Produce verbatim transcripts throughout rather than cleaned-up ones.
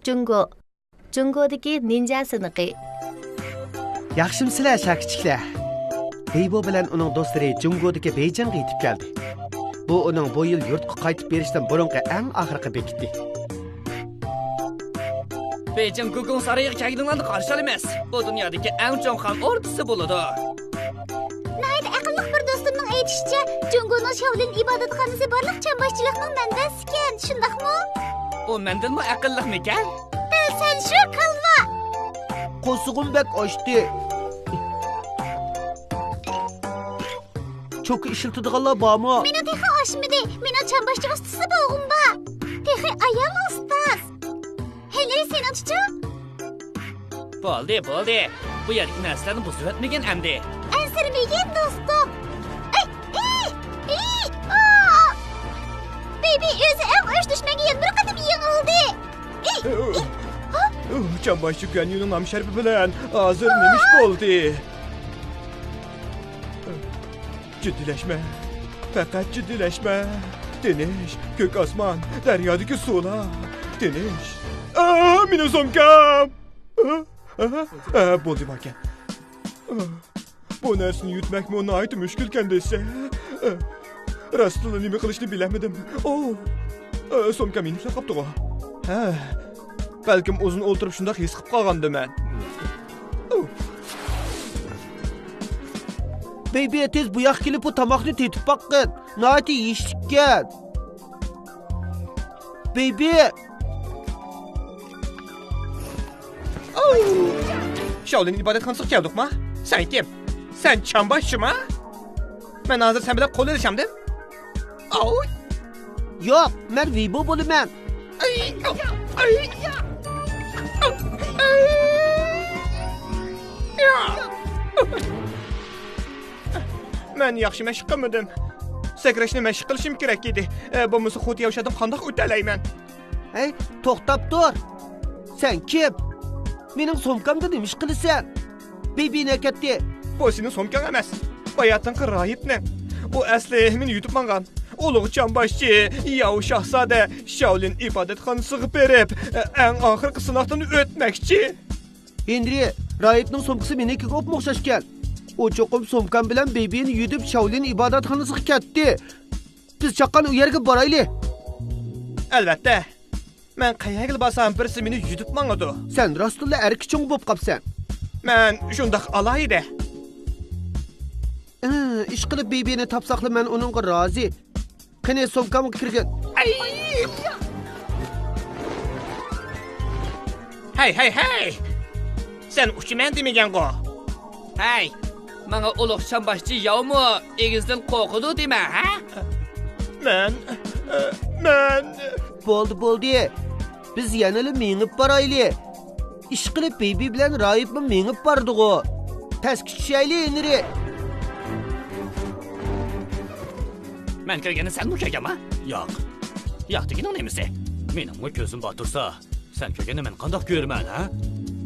جۇڭگو. جۇڭگودىكى نىنجا سىنىقى. ياخشىمۇسىلەر، شاكىچىكلەر؟ بېيبو بىلەن ئۇنىڭ دوستلىرى جۇڭگودىكى بېيجىڭغا يېتىپ كەلدى. بۇ ئۇنىڭ بۇ يىل يۇرتقا قايتىپ بېرىشتىن بۇرۇنقى ئەڭ ئاخىرقى بېكىتى. بېيجىڭ گۇگۇڭ سارىيىغا كەلگىنىڭلارنى قارشى ئالىمىز. بۇ دۇنيادىكى ئەڭ چوڭ خان ئوردىسى بولىدۇ. ناھايىتى ئەقىللىق بىر دوستۇمنىڭ ئېيتىشىچە، جۇڭگونىڭ شاۋلىن ئىبادەتخانىسى بارلىق چامباشچىلىقنىڭ مەنبەسىكەن، شۇنداقمۇ؟ ئۇ مەندىنمۇ ئەقىللىقمىكەن؟ دەل سەن شۇ، كالۋا! قورسىقىم بەك ئاچتى. چوكا ئىشلىتىدىغانلار بارمۇ؟ مېنىڭ تېخى ئاشمىدى. مېنىڭ چامباشچى ئۇستىسى بولغۇم بار. تېخى ئايال ئۇستاز. ھېنرى، سېنىڭچىچۇ؟ بولدى، بولدى. بۇ يەردىكى نەرسىلەرنى بۇزۇۋەتمىگىن ئەمدى. ئەنسىرىمىگىن، دوستۇم. ئەي، ئەي، ئەي، ئا! بېيبى ئۆزى ئەڭ ئۆچ دۈشمەنگە يەنە بىر قېتىم يېڭىلدى. ئەي، ئەي، ھا؟ چامباشچى گۈەنيۈنىڭ نام شەرىپى بىلەن ھازىر نېمە ئىش بولدى؟ جىددىيلەشمە. پەقەت جىددىيلەشمە. تىنچ، كۆك ئاسمان، دەريادىكى سۇلار. تىنچ. ئا، مېنىڭ سومكام! ئا، ئا، ئا، بولدى باركەن. ئا، بۇ نەرسىنى يۈتمەكمۇ ناھايىتى مۈشكۈلكەن دېسە. ئا، راستلا نېمە قىلىشنى بىلەلمىدىم. ئو، ئا، سومكام يېنىكلەپ قاپتىغۇ. ھە، بەلكىم ئۇزۇن ئولتۇرۇپ شۇنداق ھېس قىلىپ قالغاندىمەن. بېيبى، تېز بۇ ياققا كېلىپ، بۇ تاماقنى تېتىپ باققىن. ناھايىتى يېيىشلىككەن. بېيبى! شاۋلىن ئىبادەتخانىسىغا كەلدۇقما؟ سەن كىم؟ سەن چامباشچىما؟ مەن ھازىر سەن بىلەن قول ئېلىشامدىم؟ ئاۋۇي! ياق، مەن ۋىبو بولىمەن. ئەي، ئاۋ، ئەي، ئاۋ، ئەي، يا. مەن ياخشى مەشىق قىلمىدىم. سەكرەشنى مەشىق قىلىشىم كېرەك ئىدى. ئە، بولمىسا خۇتى ياۋشادىن قانداق ئۆتەلەيمەن؟ ھەي، توختاپ تۇر! سەن كىم؟ مېنىڭ سومكامدا نېمە ئىش قىلىسەن؟ بېيبى نەكەتتى! بۇ سېنىڭ سومكاڭ ئەمەس. باياتىنقى راھىبنىڭ. ئۇ ئەسلى مېنى يۈدۈپ ماڭغان. ئۇلۇغ چامباشچى ياۋ شاھزادە شاۋلىن ئىبادەتخانىسىغا بېرىپ، ئەڭ ئاخىرقى سىناقتىن ئۆتمەكچى. ھېنرى، راھىبنىڭ سومكىسى مېنىڭكىگە ئوپمۇ ئوخشاشكەن. ئۇ چوقۇم سومكام بىلەن بېيبىنى يۈدۈپ شاۋلىن ئىبادەتخانىسىغا كەتتى. بىز چاققان ئۇ يەرگە بارايلى. ئەلۋەتتە. مەن قەيەرگىلا بارسام، بىرسى مېنى يۈدۈپ ماڭىدۇ. سەن راستتىنلا ئەركە چوڭ بوپ قاپسەن. مەن شۇنداق ئالاھىدە. ئى، ئىشقىلىپ بېيبىنى تاپساقلا مەن ئۇنىڭغا رازى. قېنى، سومكامغا كىرگىن. ئەي! ھەي، ھەي، ھەي! سەن ئۇچىمەن دېمىگەنغۇ؟ ھەي، ماڭا ئۇلۇغ چامباشچى ياۋمۇ ئېگىزدىن قورقىدۇ دېمە، ھە؟ مەن، ئە، مەن. بولدى، بولدى. بىز يەنىلا مېڭىپ بارايلى. ئىشقىلىپ بېيبى بىلەن راھىبمۇ مېڭىپ بارىدىغۇ. پەسكە چۈشەيلى، ھېنرى. مەن كۆرگەننى سەنمۇ كۆرگەنما؟ ياق. ياق دېگىنىڭ نېمىسى؟ مېنىڭمۇ كۆزۈم بار تۇرسا، سەن كۆرگەننى مەن قانداق كۆرىمەن، ھە؟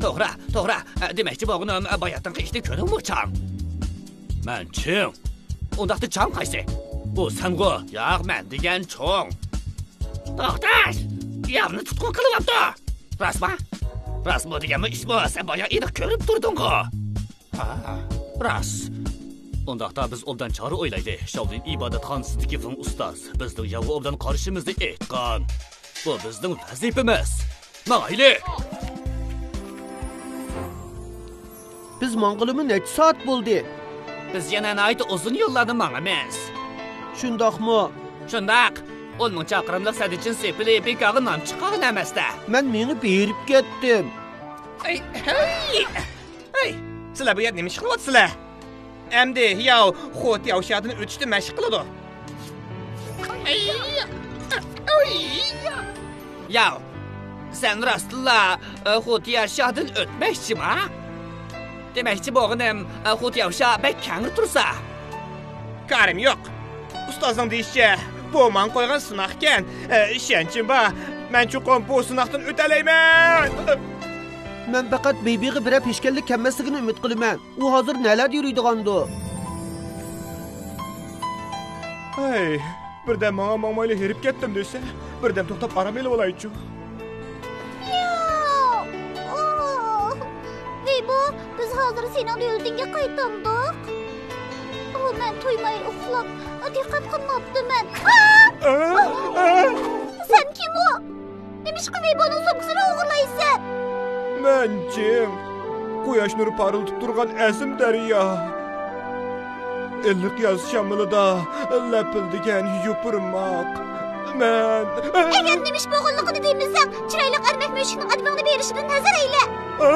توغرا، توغرا. ئە، دېمەكچى بولغىنىم، ئە، باياتىنقى ئىشتىن كۆرۈڭمۇ چاڭ. مەن چىڭ. ئۇنداقتا چاڭ قايسى؟ ئۇ سەنغۇ؟ ياق، مەن دېگەن چوڭ. توختاش! ياۋنى تۇتقۇن قىلىۋاپتۇ! راستما؟ راستمۇ دېگەنمۇ ئىشمۇ؟ سەن بايا ئېنىق كۆرۈپ تۇردۇڭغۇ. ھا، راست. ئۇنداقتا بىز ئوبدان چارە ئويلايلى. شاۋلىن ئىبادەتخانىسىدىكى ۋېڭ ئۇستاز بىزنىڭ ياۋغا ئوبدان قارىشىمىزنى ئېيتقان. بۇ بىزنىڭ ۋەزىپىمىز. ماڭايلى! بىز ماڭغىلىمۇ نەچچە سائەت بولدى. بىز يەنە ناھايىتى ئۇزۇن يوللارنى ماڭىمىز. شۇنداقمۇ؟ شۇنداق. ئون مىڭ چاقىرىملىق سەددىچىن سېپىلى بىكارغا نام چىقارغان ئەمەستە. مەن مېڭىپ ھېرىپ كەتتىم. ئەي، ھەي! ھەي! سىلەر بۇ يەردە نېمە ئىش قىلىۋاتىسىلەر؟ ئەمدى ياۋ خۇتى ياۋشادىن ئۆتۈشتە مەشىق قىلىدۇ. ياۋ، سەن راستلا، ئە، خۇتى ياۋشادىن ئۆتمەكچىما؟ دېمەكچى بولغىنىم، ئە، خۇتى ياۋشا بەك كەڭرى تۇرسا. كارىم يوق. ئۇستازنىڭ دېيىشىچە، بۇ ماڭا قويغان سىناقكەن. ئە، ئىشەنچىم بار، مەن چوقۇم بۇ سىناقتىن ئۆتەلەيمەن. مەن پەقەت بېيبىغا بىرەر پېشكەللىك كەلمەسلىكىنى ئۈمىد قىلىمەن. ئۇ ھازىر نەلەردە يۈرىدىغاندۇ؟ ھەي، بىردەم ماڭا ماڭمايلا ھېرىپ كەتتىم دېسە، بىردەم توختاپ ئارام ئېلىۋالايچۇ. بىز ھازىر سېنىڭ دۆلىتىڭگە قايتامدۇق؟ ئۇ، مەن تۇيماي ئۇخلاپ، دىققەت قىلماپتىمەن. ئا! ئا! ئا! سەن كىم ئۇ؟ نېمىشقا ۋېيبونىڭ سومكىسىنى ئوغرىلايسەن؟ مەن جىڭ. قۇياش نۇرى پارلىتىپ تۇرغان ئەزىم دەريا. ئىللىق ياز شامىلىدا لەپىلدىگەن يوپۇرماق. مەن. ئەگەر نېمە ئىش بولغانلىقىنى دېمىسەڭ، چىرايلىق ئەرمەك مۈشۈكنىڭ ئەدىپىڭنى بېرىشىدىن ھەزەر ئەيلە. ئا،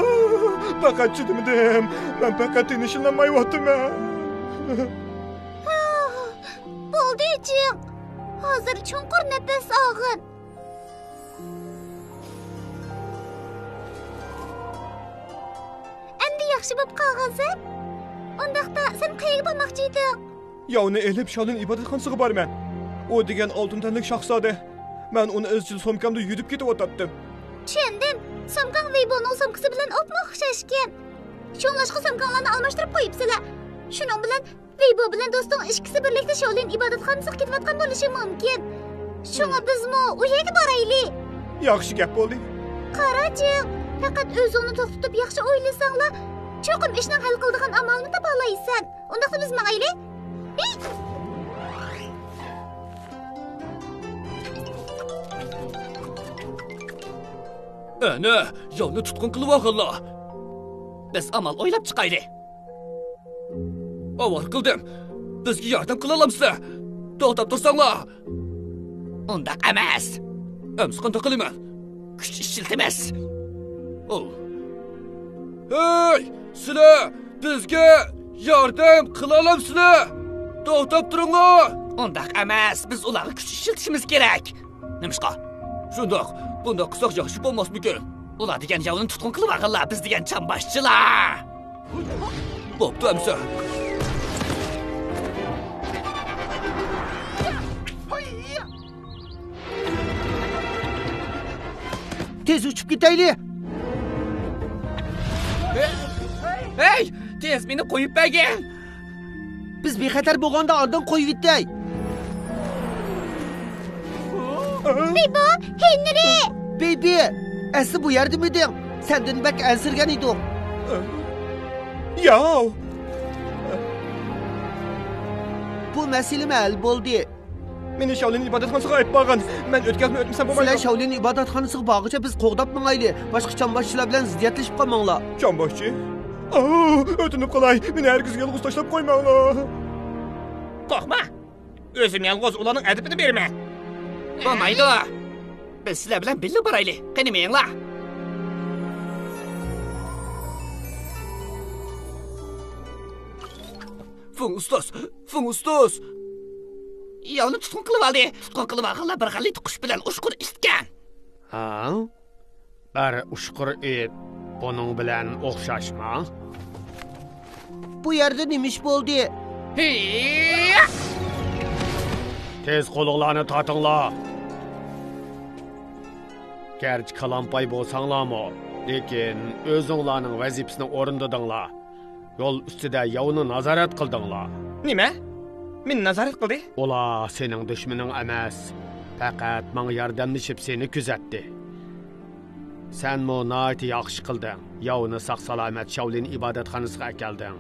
پەقەت چىدىمىدىم. مەن پەقەت تىنچلىنالمايۋاتىمەن. بولدى، جىڭ. ھازىر چوڭقۇر نەپەس ئالغىن. ئەمدى ياخشى بولۇپ قالغانسەن؟ ئۇنداقتا سەن قەيەرگە بارماقچى ئىدىڭ؟ ياۋنى ئېلىپ، شاۋلىن ئىبادەتخانىسىغا بارىمەن. ئۇ دېگەن ئالتۇن تەنلىك شاھزادە. مەن ئۇنى ئىزچىل سومكامدا يۈدۈپ كېتىۋاتاتتىم. چۈشەندىم. سومكاڭ ۋېيبونىڭ سومكىسى بىلەن ئوپمۇ ئوخشاشكەن. شۇڭلاشقا سومكاڭلارنى ئالماشتۇرۇپ قويۇپسىلەر. شۇنىڭ بىلەن ۋېيبو بىلەن دوستۇڭ ئىككىسى بىرلىكتە شاۋلىن ئىبادەتخانىسىغا كېتىۋاتقان بولۇشى مۇمكىن. شۇڭا بىزمۇ ئۇ يەرگە بارايلى. ياخشى گەپ بولدى. قاراچىڭ، پەقەت ئۆزۈڭنى توختىتىپ ياخشى ئويلىساڭلا، چوقۇم ئىشنىڭ ھەل قىلىدىغان ئامالىنى تاپالايسەن. ئۇنداقتا بىز ماڭايلى. ھېي! ئەنە، ياۋنى تۇتقۇن قىلىۋالغانلار. بىز ئامال ئويلاپ چىقايلى. ئاۋارە قىلدىم. بىزگە ياردەم قىلالامسىلەر؟ توختاپ تۇرساڭلار. ئۇنداق ئەمەس. ئەمسە قانداق قىلىمەن؟ كۈچ ئىشلىتىمىز. ئو. ھەي، سىلەر بىزگە ياردەم قىلالامسىلەر؟ توختاپ تۇرۇڭلار. ئۇنداق ئەمەس، بىز ئۇلارغا كۈچ ئىشلىتىشىمىز كېرەك. نېمىشقا؟ شۇنداق، بۇنداق قىلساق ياخشى بولماسمىكىن؟ ئۇلار دېگەن ياۋنى تۇتقۇن قىلىۋالغانلار، بىز دېگەن چامباشچىلار. بوپتۇ ئەمسە. تېز ئۇچۇپ كېتەيلى. ھەي، تېز مېنى قويۇپ بەرگىن. بىز بىخەتەر بولغاندا ئاندىن قويۇۋېتەي. بىبو، ھېنرى! بېبى، ئەسلى بۇ يەردىمىدىڭ؟ سەندىن بەك ئەنسىرىگەن ئىدۇق. ياۋ! بۇ مەسىلىمۇ ھەل بولدى. مېنى شاۋلىن ئىبادەتخانىسىغا ئېلىپ بارغىن. مەن ئۆتكەزمە ئۆتمىسەم بولمايدۇ. سىلەر شاۋلىن ئىبادەتخانىسىغا بارغۇچە بىز قوغداپ ماڭايلى. باشقا چامباشچىلار بىلەن زىددىيەتلىشىپ قالماڭلار. چامباشچى؟ ئاھ، ئۆتۈنۈپ قالاي، مېنى ھەرگىز يالغۇز تاشلاپ قويماڭلار. قورقما. ئۆزۈم يالغۇز ئۇلارنىڭ ئەدىپىنى بېرىمەن. بولمايدۇ. بىز سىلەر بىلەن بىللە بارايلى. قېنى مېڭىڭلار. فېڭ ئۇستاز، فېڭ ئۇستاز! ياۋنى تۇتقۇن قىلىۋالدى. تۇتقۇن قىلىۋالغانلار بىر غەلىتە قۇش بىلەن ئۇچقۇر ئىتكەن. ھا؟ بىر ئۇچقۇر ئىت بۇنىڭ بىلەن ئوخشاشما؟ بۇ يەردە نېمە ئىش بولدى؟ ھىييا! تېز قولۇڭلارنى تارتىڭلار. گەرچە كالامپاي بولساڭلارمۇ، لېكىن ئۆزۈڭلارنىڭ ۋەزىپىسىنى ئورۇندىدىڭلار. يول ئۈستىدە ياۋنى نازارەت قىلدىڭلار. نېمە؟ مېنى نازارەت قىلدى؟ ئۇلار سېنىڭ دۈشمىنىڭ ئەمەس، پەقەت ماڭا ياردەملىشىپ سېنى كۆزەتتى. سەنمۇ ناھايىتى ياخشى قىلدىڭ. ياۋنى ساق-سالامەت شاۋلىن ئىبادەتخانىسىغا ئەكەلدىڭ.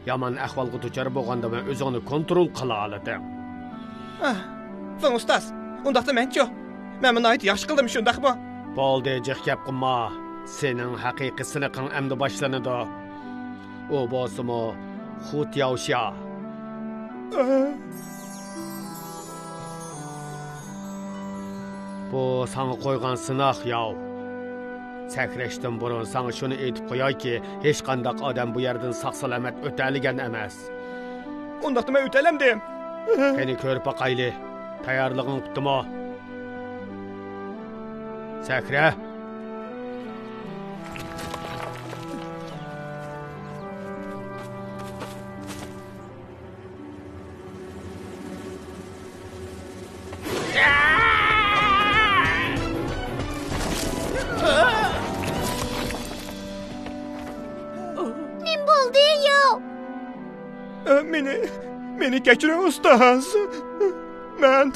يامان ئەھۋالغا دۇچار بولغاندىمۇ ئۆزۈڭنى كونترول قىلالىدىڭ. ئاھ، فېڭ ئۇستاز، ئۇنداقتا مەنچۇ؟ مەنمۇ ناھايىتى ياخشى قىلدىم، شۇنداقمۇ؟ بولدى، جىق گەپ قىلما. سېنىڭ ھەقىقىي سىنىقىڭ ئەمدى باشلىنىدۇ. ئۇ بولسىمۇ خۇ تياۋشيا. بۇ ساڭا قويغان سىناق، ياۋ. سەكرەشتىن بۇرۇن ساڭا شۇنى ئېيتىپ قويايكى، ھېچقانداق ئادەم بۇ يەردىن ساق-سالامەت ئۆتەلىگەن ئەمەس. ئۇنداقتا مەن ئۆتەلەمدىم. قېنى كۆرۈپ باقايلى. تەييارلىقىڭ پۈتتىمۇ؟ سەكرە. نېمە بولدى، ياۋ؟ ئە، مېنى، مېنى كەچۈرۈڭ، ئۇستاز. مەن،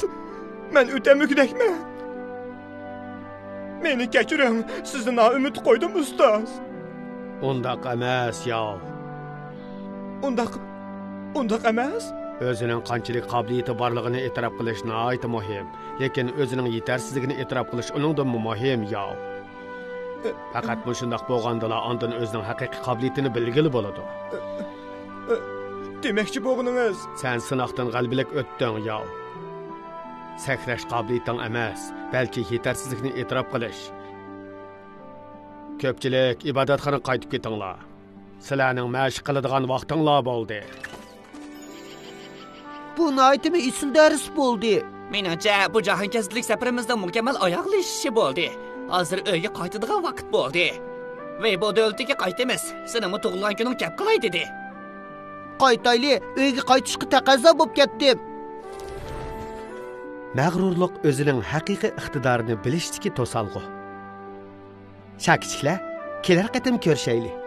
مەن ئۆتە مۈگدەكمەن. مېنى كەچۈرۈڭ، سىزنى نائۈمىد قويدۇم، ئۇستاز. ئۇنداق ئەمەس، ياۋ. ئۇنداق، ئۇنداق ئەمەس؟ ئۆزىنىڭ قانچىلىك قابىلىيىتى بارلىقىنى ئېتىراپ قىلىش ناھايىتى مۇھىم، لېكىن ئۆزىنىڭ يېتەرسىزلىكىنى ئېتىراپ قىلىش ئۇنىڭدىنمۇ مۇھىم، ياۋ. ئە، پەقەت مۇشۇنداق بولغاندىلا ئاندىن ئۆزىنىڭ ھەقىقىي قابىلىيىتىنى بىلگىلى بولىدۇ. ئە، ئە، دېمەكچى بولغىنىڭىز؟ سەن سىناقتىن غەلىبىلىك ئۆتتۈڭ، ياۋ. سەكرەش قابىلىيىتىڭ ئەمەس، بەلكى يېتەرسىزلىكنى ئېتىراپ قىلىش. كۆپچىلىك، ئىبادەتخانىغا قايتىپ كېتىڭلار. سىلەرنىڭ مەشىق قىلىدىغان ۋاقتىڭلار بولدى. بۇ ناھايىتىمۇ ئېسىل دەرس بولدى. مېنىڭچە، بۇ جاھانكەزدىلىك سەپىرىمىزنىڭ مۇكەممەل ئاياغلىشىشى بولدى. ھازىر ئۆيگە قايتىدىغان ۋاقىت بولدى. ۋېيبو دۆلىتىگە قايتىمىز. سېنىڭمۇ تۇغۇلغان كۈنۈڭ كەپ قالاي دېدى. قايتايلى، ئۆيگە قايتىشقا تەقەززا بولۇپ كەتتىم. مەغرۇرلۇق ئۆزىنىڭ ھەقىقىي ئىقتىدارىنى بىلىشتىكى توسالغۇ. شاكىچىكلەر، كېلەر قېتىم كۆرۈشەيلى.